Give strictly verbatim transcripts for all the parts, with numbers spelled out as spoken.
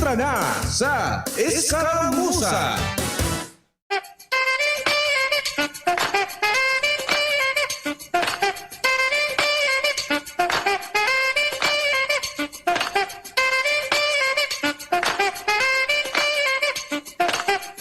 Na sa Eskaramusa.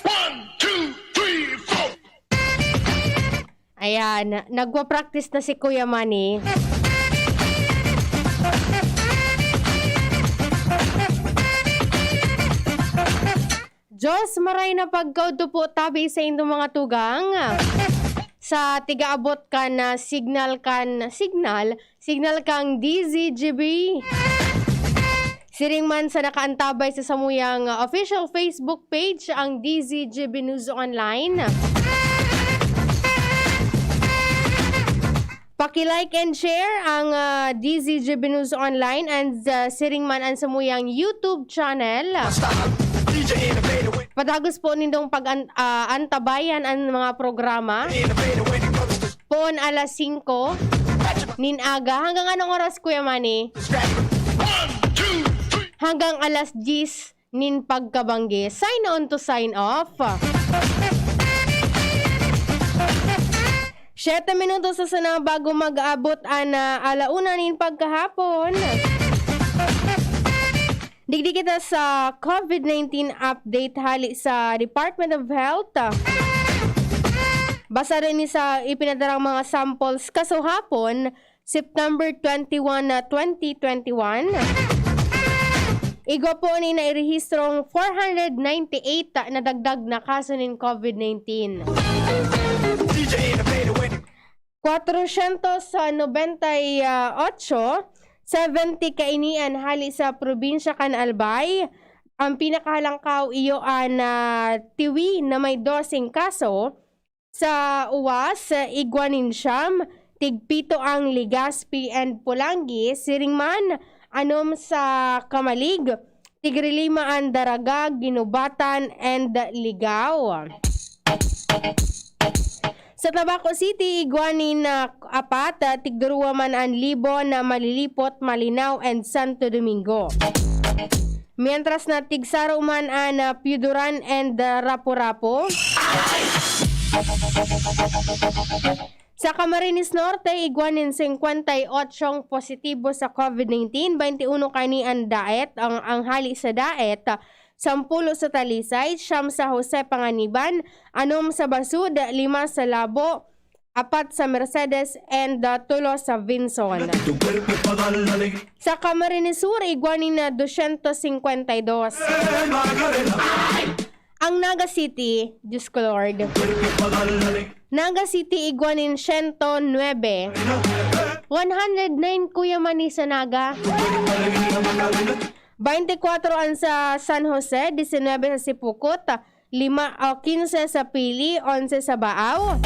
One, two, three, four. Ayan, nagwa-practice na si Kuya Manny. Diyos, maray na pagkaudto po tabi sa indong mga tugang. Sa tigaabot kan, ah, signal kan, signal, signal kang D Z G B. Siring man sa nakaantabay sa samuyang, ah, official Facebook page, ang D Z G B News Online. Paki-like and share ang, ah, D Z G B News Online and, ah, siring man ang samuyang YouTube channel. Padagos po nindong pag-an-, ah, antabayan ang mga programa. Poon alas singko nin aga. Hanggang anong oras, Kuya Manny? Hanggang alas diyes nin pagkabanggi. Sign on to sign off. Siyete minutos na sana bago mag-abot an, ah, ala una nin pagkahapon. Digdi kita sa COVID nineteen update hale sa Department of Health. Basado ini sa ipinadarang mga samples kasuhapon, September twenty-one na twenty twenty-one, igwa po ni nairehistrong four hundred ninety-eight na dagdag na kaso nin COVID nineteen. Kwatrosyentos nobenta y otso, seventy kaini an hale sa probinsya kan Albay. Ang pinakahalangkaw iyo an, ah, Tiwi na may doseng kaso. Sa Uwas, igwa nin siyam, tigpito ang Legazpi and Polangui, siring man, anom sa Camalig, tigrelima an Daraga, Guinobatan and Ligao. Sa Tabaco City, igwa nin, ah, apat, ah, tigduruwa man an Libon, Malilipot, Malinao and Santo Domingo. Mientras na tigsaro man an, ah, Piyuduran and, ah, Rapu-Rapu. Sa Camarines Norte, igwa nin singkwenta y otso positibo sa COVID nineteen, bainti uno kaini an Daet, ang, ang hale sa Daet, sampulo sa Talisay, siyam sa Jose Panganiban, anom sa Basud, lima sa Labo, apat sa Mercedes, and, uh, tulo sa Vinson. Sa Camarines Sur, igwa nin, uh, dosyentos singkwenta y dos. Ang Naga City, Diyos ko, Lord. Naga City, igwa nin siyento nuebe. One hundred nine, Kuya Manny, sa Naga. Bainti kwatro an sa San Jose, disinwebe sa Sipocot, lima o kinse sa Pili, onse sa Baao,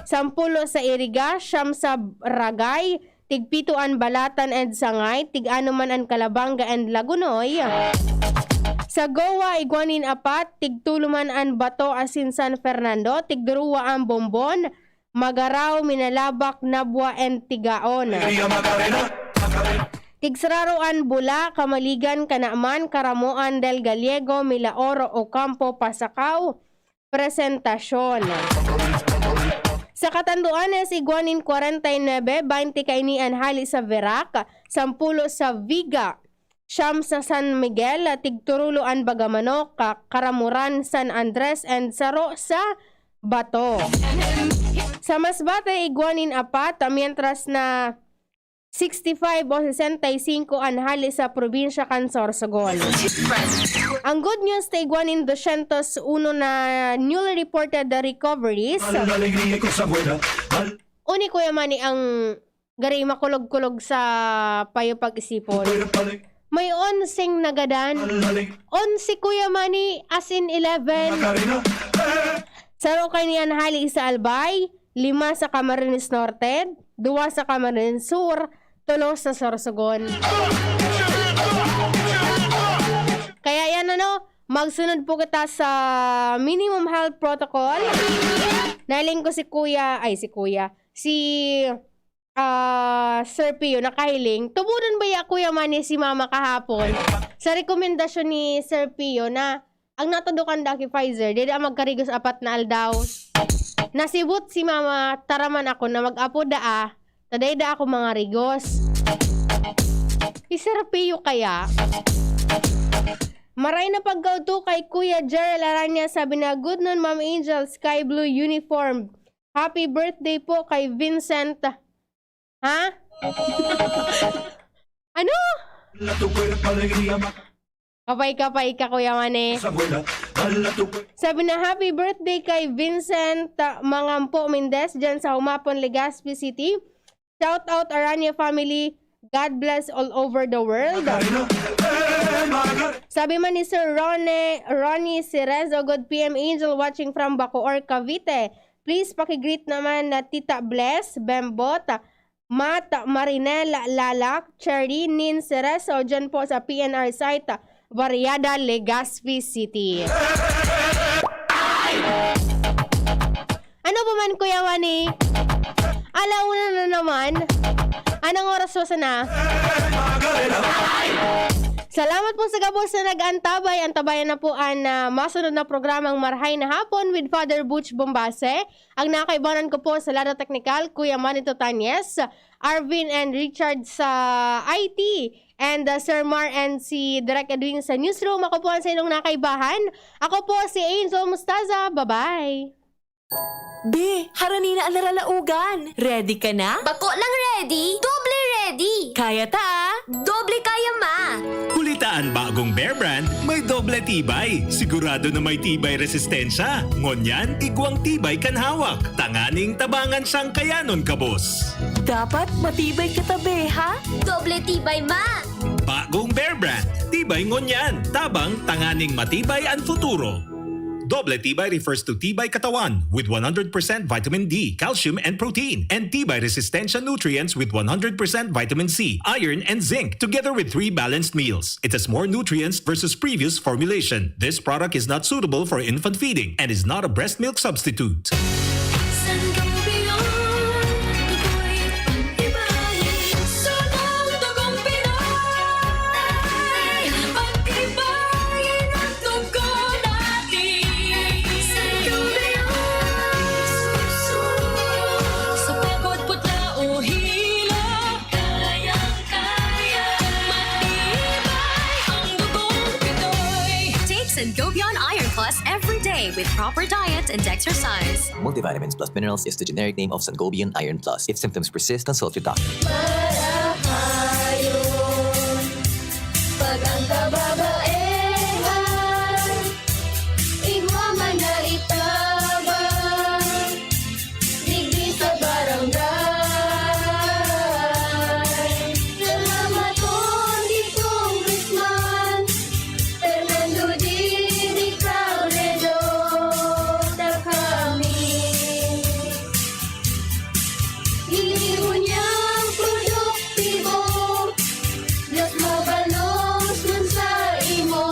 sampulo sa Iriga, siyam sa Ragay, tigpito an Balatan and Sangay, tig-ano man an Calabanga and Lagonoy. Sa Goa, igwa nin apat, tigtulo man an Bato asin San Fernando, tigduruwa an Bombon, Magarao, Minalabac, Nabua, and Tigaon. Tigsararo an Bula, Camaligan, Canaman, Caramoan, Del Gallego, Milaoro, Ocampo, Pasacao, Presentacion. Sa Catanduanes, igwa nin kwarenta y nuebe, bainti kaini an hale sa Virac, sampulo sa Viga, siyam sa San Miguel, tigturulo an Bagamanok, Ka-, Caramoran, San Andres, and saro sa Bato. Sa Masbate, igwa nin apat, mientras na sixty-five o sesenta y cinco an hale sa probinsya kan Sorsogon. Ang good news, ta igwa nin dosyentos uno na newly reported recoveries. Uni, Kuya Manny, ang gari makulog-kulog sa payo pag-isipon. May onseng nagadan. Onse, Kuya Manny, as in eleven. Saro kaini an hale sa Albay, lima sa Camarines Norte, duwa sa Camarines Sur, tulo sa Sorsogon. Kaya yan, ano, magsunod po kita sa minimum health protocol. Nailing ko si Kuya, ay, si Kuya, si ah, Sir Pio, nakahiling, tubodon baya, Kuya Manny, si Mama kahapon sa rekomendasyon ni Sir Pio na ang natudokan daa ki Pfizer, dai daa magkarigos apat na aldaw. Nasibot si Mama, taraman ako na mag-apo daa, ta dai daa ako mangarigos. Si Sir Pio kaya? Maray na pagkaudto kay Kuya Jerel Aranya, sabi na, "Good noon, Ma'am Angel, sky blue uniform. Happy birthday po kay Vincent." Ha? Ano? Kapay-kapay ka, Kuya Manny. Sabi na, "Happy birthday kay Vincent, ah, Mangampo Mendez dyan sa Humapon, Legazpi City. Shout out Aranya family. God bless all over the world." Sabi man ni Sir Ronnie, Ronnie Cerezo, "Good P M Angel, watching from Bacoor, Cavite. Please paki-greet naman na Tita Bless, Bembot, Mat, Marinel, Lalak, Cherry, Nin Cerezo, dyan po sa P N R site, Barriada, Legazpi City." Ano pa man, Kuya Manny? Ala una na naman. Anong oras po sana? Salamat po sa gabos na nag-antabay. Antabayan na po an, ah, masunod na programang Marhay na Hapon with Father Butch Bombase. Ang nakaibanan ko po sa lado teknikal, Kuya Manny Totanes, Arvin and Richard sa I T, and, uh, Sir Mar and si Direk Edwin sa newsroom. Ako po ang sa inyong nakaibahan. Ako po si Angel Mustaza. Bye-bye! Be, harani na an naralaogan. Ready ka na? Bako lang ready, doble ready. Kaya ta, ah. Doble kaya, ma. Huli ta an bagong Bear Brand, may doble tibay. Sigurado na may tibay resistensya. Ngunyan, igwang tibay kan hawak. Tanganing tabangan siyang kayanon kabos. Dapat matibay kita, be, ha? Doble tibay, ma. Bagong Bear Brand. Tibay ngunyan. Tabang tanganing matibay an futuro. Doble tibay refers to tibay katawan with one hundred percent vitamin D, calcium, and protein, and tibay resistensya nutrients with one hundred percent vitamin C, iron, and zinc, together with three balanced meals. It has more nutrients versus previous formulation. This product is not suitable for infant feeding and is not a breast milk substitute. Sangobion, tukoy pag-ibahin, sabang dugong Pinoy. Pag-ibahin ang dugo natin. Sangobion, sa pagod, putla o hilo, kayang-kaya, matibay ang dugong Pinoy. Take Sangobion Iron Plus every day with proper diet and exercise. Multivitamins plus minerals is the generic name of Sangobion Iron Plus. If symptoms persist, consult your doctor. Marahayon, pag ang kababaehan, igwa man na itabang, digdi sa barangay. Salamaton ki Congressman Fernando Didi Cabredo, ta kami ini ngunyan produktibo, Diyos mabalos man sa imo.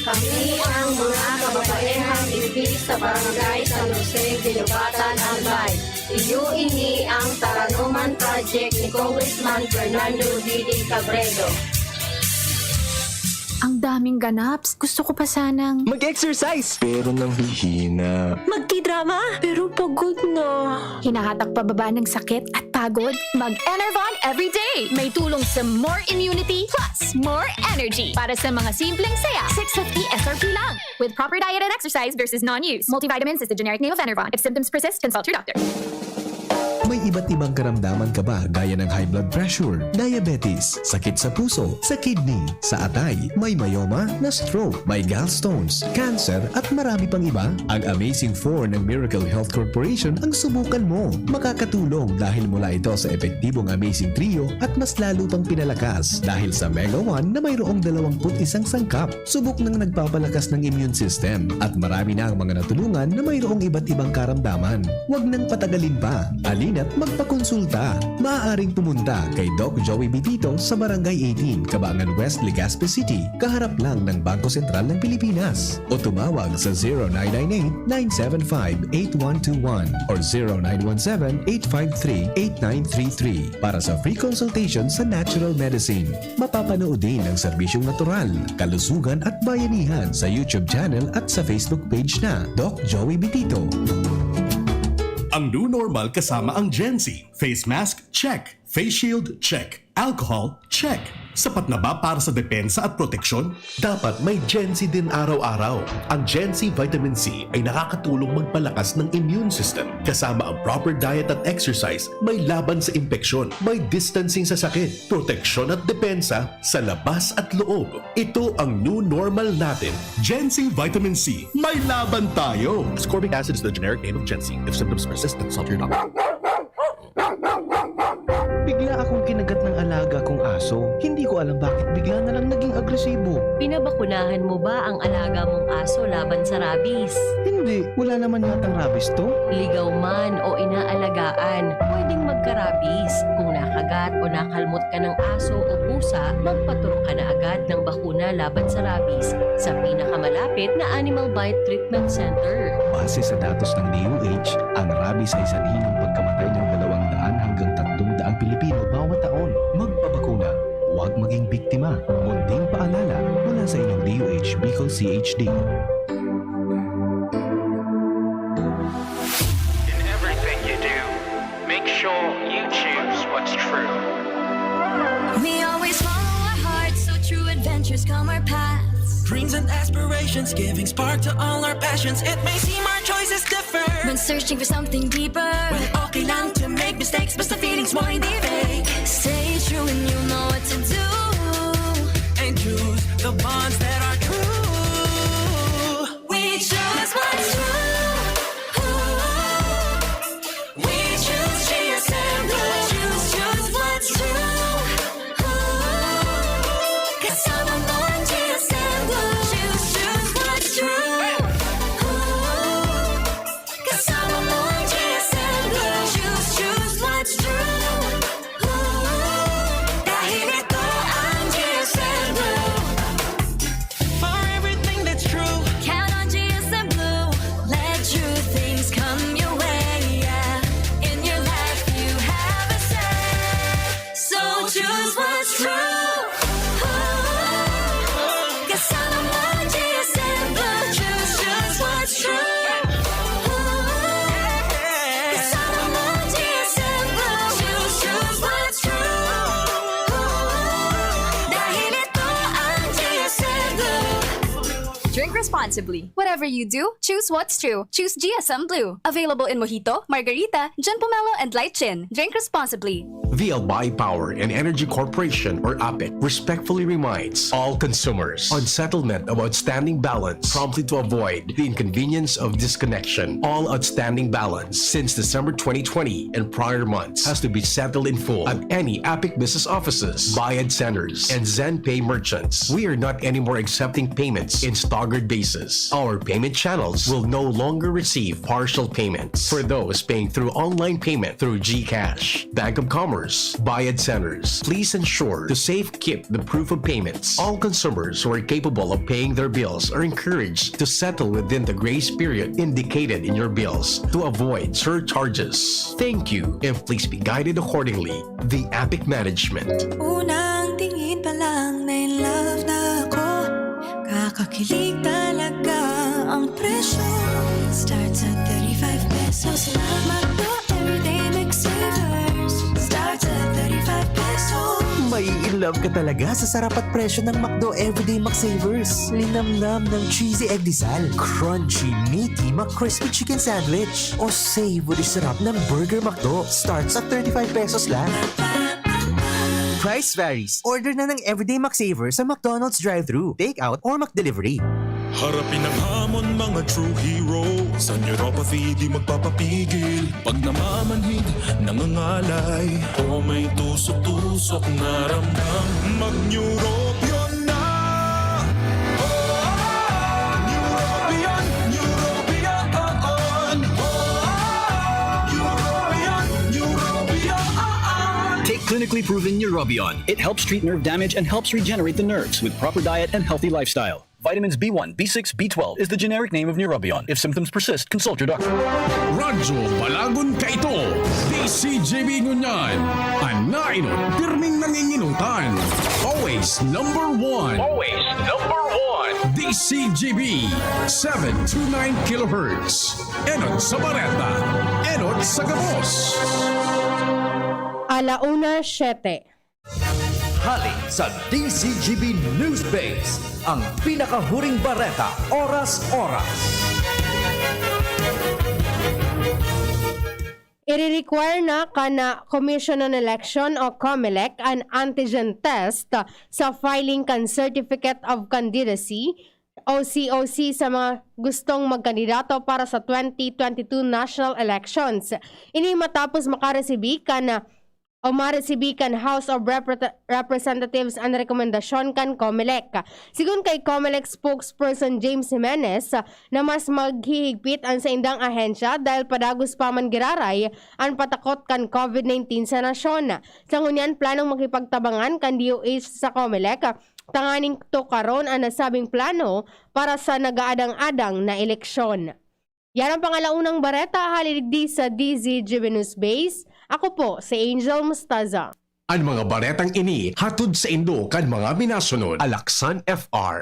Kami ang mga kababaehang digdi sa Barangay San Jose, Guinobatan, Albay. Iyo ini ang Taranoman Project ni Congressman Fernando Didi Cabredo. Ang daming ganaps. Gusto ko pa sanang Mag-exercise! Pero nanghihina. Magkidrama, pero pagod na. Hinahatak pababa ng sakit at pagod? Mag-Enervon everyday! May tulong sa more immunity plus more energy para sa mga simpleng saya. Six fifty S R P lang. With proper diet and exercise, there's is non-use. Multivitamins is the generic name of Enervon. If symptoms persist, consult your doctor. May iba't ibang karamdaman ka ba, gaya ng high blood pressure, diabetes, sakit sa puso, sa kidney, sa atay, may myoma, na-stroke, may gallstones, cancer, at marami pang iba? Ang Amazing Four ng Miracle Health Corporation ang subukan mo. Makakatulong dahil mula ito sa epektibong Amazing Trio at mas lalo pang pinalakas dahil sa Mega One na mayroong dalawampu't isang sangkap. Subok nang nagpapalakas ng immune system at marami na ang mga natulungan na mayroong iba't ibang karamdaman. Huwag nang patagalin pa. Halina Magpakonsulta. Maaaring pumunta kay Doc Joey Bitito sa Barangay eighteen, Cabangan West, Legazpi City, kaharap lang ng Bangko Sentral ng Pilipinas. O tumawag sa zero nine nine eight, nine seven five, eight one two one or zero nine one seven, eight five three, eight nine three three para sa free consultation sa natural medicine. Mapapanood din ang serbisyong natural, kalusugan at bayanihan sa YouTube channel at sa Facebook page na Doc Joey Bitito. Ang new normal kasama ang Gen Z. Face mask, check. Face shield, check. Alcohol, check. Sapat na ba para sa depensa at proteksyon? Dapat may Gen Z din araw-araw. Ang Gen Z Vitamin C ay nakakatulong magpalakas ng immune system. Kasama ang proper diet at exercise, may laban sa impeksyon, may distancing sa sakit, proteksyon at depensa sa labas at loob. Ito ang new normal natin. Gen Z Vitamin C, may laban tayo! Ascorbic acid is the generic name of Gen Z. If symptoms persist, consult your doctor. Bigla akong kinagat ng alaga kong aso. Hindi ko alam bakit bigla na lang naging agresibo. Pinabakunahan mo ba ang alaga mong aso laban sa rabies? Hindi. Wala naman yatang rabies to. Ligaw man o inaalagaan, pwedeng magka-rabies. Kung nakagat o nakalmot ka ng aso o pusa, magpaturok ka na agad ng bakuna laban sa rabies sa pinakamalapit na Animal Bite Treatment Center. Base sa datos ng D O H, ang rabies ay sanhi ng pagkamatay ng dalawang daan hanggang tatlong daang Pilipino bawat taon. Magpabakuna, huwag maging biktima. Munting paalala mula sa inyong D O H Bicol C H D. In everything you do, make sure you choose what's true. We always follow our hearts, so true adventures come our paths. Dreams and aspirations, giving spark to all our passions. It may seem our choices differ when searching for something deeper. Well, okay lang to make mistakes, basta feelings mo hindi fake. Stay true and you know what to do. And choose the bonds that are true. We choose what's true. We choose G S M Blue. Choose, choose what's true. Kasama mo ang G S M Blue. Choose, choose what's true. Kasama mo ang G S M Blue. Choose, choose what's true. Dahil ito ang G S M Blue. For everything that's true. Count on G S M Blue. Let true things come your way. Yeah. In your life, you have a say. So choose what's true. Kasama mo ang G S M Blue. Choose, choose what's true. Kasama mo ang G S M Blue. Choose, choose what's true. Dahil ito ang G S M Blue. Drink responsibly. Whatever you do, choose what's true. Choose G S M Blue. Available in Mojito, Margarita, John Pomelo, and Light Gin. Drink responsibly. The Albay Power and Energy Corporation, or APEC, respectfully reminds all consumers on settlement of outstanding balance promptly to avoid the inconvenience of disconnection. All outstanding balance since December twenty twenty and prior months has to be settled in full at any APEC business offices, Bayad Centers, and ZenPay merchants. We are not anymore accepting payments in staggered basis. Our payment channels will no longer receive partial payments for those paying through online payment through GCash, Bank of Commerce, Bayad Centers. Please ensure to safekeep the proof of payments. All consumers who are capable of paying their bills are encouraged to settle within the grace period indicated in your bills to avoid surcharges. Thank you, and please be guided accordingly. The APEC Management. Unang tingin pa lang, na in love na ako. Kakakilig talaga ang presyo. Starts at thirty-five pesos lang. McDo Everyday McSavers. Starts at thirty-five pesos. Mai-in love ka talaga sa sarap at presyo ng McDo Everyday McSavers. Linamnam ng cheesy egg disal, crunchy, meaty, McCrispy chicken sandwich, o savory sarap ng Burger McDo. Starts at thirty-five pesos lang. Price varies. Order na ng Everyday McSaver sa McDonald's drive-thru, take-out, or McDelivery. Harapin ang hamon, mga true hero. Sa neuropathy, di magpapapigil. Pag namamanhid, nangangalay, o may tusok-tusok na ramdam, mag-Neurobion na! Oh, Neurobion, Neurobion, oh, oh. Neurobion, Neurobion. Clinically proven Neurobion. It helps treat nerve damage and helps regenerate the nerves with proper diet and healthy lifestyle. Vitamins B one, B six, B twelve is the generic name of Neurobion. If symptoms persist, consult your doctor. Radyo Balagon kaito, D C G B ngunyan. An nainot, pirming nanginginutan. Always number one. Always number one. D C G B, seven two nine kilohertz. Enot sa bareta. Enot sa gabos. Alauna siete. Hali sa D C G B Newsbase, ang pinakahuring bareta oras-oras. Iri-require na kan Commission on Election o COMELEC an antigen test sa filing kan Certificate of Candidacy o C O C sa mga gustong magkandidato para sa twenty twenty-two national elections. Ini matapos makaresibi kan o maresibi kan House of Repre- Representatives an rekomendasyon kan COMELEC. Sigon kay COMELEC spokesperson James Jimenez, na mas maghihigpit an saindang ahensya dahil padagos pa man giraray an patakot kan COVID nineteen sa nasyon. Sa ngunyan, planong makipagtabangan kan D O H sa COMELEC tanganing tukaron an nasabing plano para sa nagaadang-adang na eleksyon. Yan ang pangalaunang bareta hali digdi sa D Z G B News Base. Ako po si Angel Mustaza. An mga baretang ini hatod saindo kan mga minasunod. Alaksan F R,